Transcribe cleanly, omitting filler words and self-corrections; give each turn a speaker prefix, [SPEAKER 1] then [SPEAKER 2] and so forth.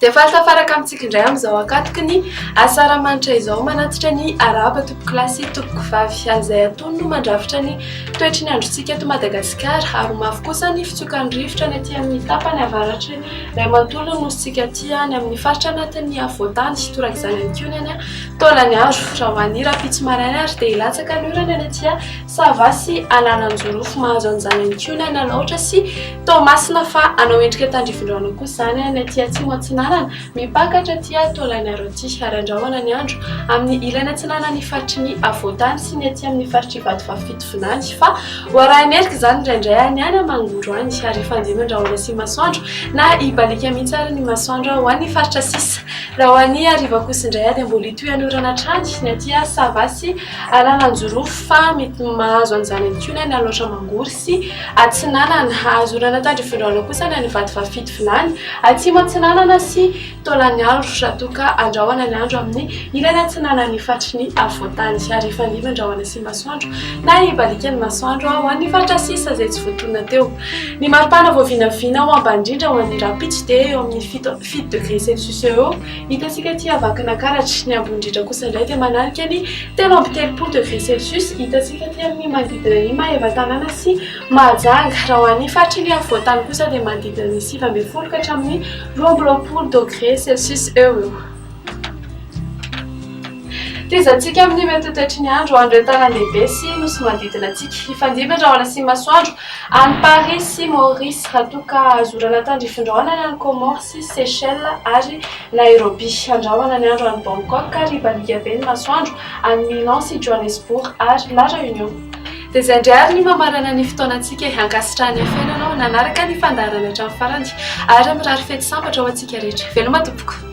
[SPEAKER 1] Dia faly tafaraka amintsika indray amin'izao ankatoky ny asaramanitra izao manatitra ny arahaba tompokolahy sy tompokovavy. Izay antonony no mandrafitra ny toetry ny androntsika eto Madagasikara ary ho mafy kosa ny fitsokan'ny rivotra any aty amin'ny tapany avaratry iray manontolo ny nosintsika aty any amin'ny faritra anatin'ny afovoantany. Torak'izany ihany koa ny any Taolagnaro. Raha ho an'ny rahampitso maraina ary dia hilatsaka ny orana any aty Sava sy Analanjirofo. Mahazo an'izany ihany koa ny any Alaotra sy Toamasina fa hanao endrika tandrifindraona kosa izany any aty Atsimo Atsinanana, mipakatra aty Taolagnaro aty ary andrahona ny andro amin'ny ilany atsinanan'ny faritry ny afovoantany sy ny aty amin'ny faritr'i Vatovavy Fitovinany fa ho arahin'erika izany indraindray any any Mangoro any ary hifandimby ny rahona sy masoandro na hibaliaka mihitsy ary ny masoandro ho an'ny faritra sisa. Raha ho an'ny hariva kosa indray dia mbola hitohy hanorana hatrany ny aty Sava sy Analanjirofo fa mety mahazo an'izany ihany koa ny any Alaotra Mangoro sy Atsinanana. Hahazo orana tandrifindraona kosa ny any Vatovavy Fitovinany, Atsimo Atsinanana sy Taolagnaro raha toa ka andrahona ny andro amin'ny ilany atsinanan'ny faritry ny afovoantany ary hifandimby ny rahona sy masoandro na hibaliaka ny masoandro ho an'ny faritra sisa izay tsy voatonona teo. Ny maripana voavinavina ho ambany indrindra ho an'ny rahampitso dia eo amin'ny fito degré celsius eo eo, hitantsika aty Vakinankaratra. Ny ambony indrindra kosa indray dia mananika ny 33 degré celsius, hitantsika aty amin'ny manodidina ny Maevatanàna sy Mahajanga. Raha ho an'ny faritry ny afovoantany kosa dia manodidina ny 19 ka hatramin'ny 22 degré celsius eo ho eo. Tohizantsika amin'ny mety ho toetry ny andro ho an'ireo tanàn-dehibe sy nosy manodidina antsika. Hifandimby ny rahona sy masoandro any Paris sy Maurice, raha toa ka azo orana tandrifin-drahona ny any Comores sy Seychelles ary Nairobi. Andrahona ny andro any Bangkok ary hibaliaka be ny masoandro any Milan sy Johannesburg ary La Réunion. Dia izay indray ary ny mamarana ny fotoanantsika e! Ankasitrahana ny fiainanao nanaraka ny fandaharana hatramin'ny farany ary mirary fety sambatra ho antsika rehetra. Veloma tompoko!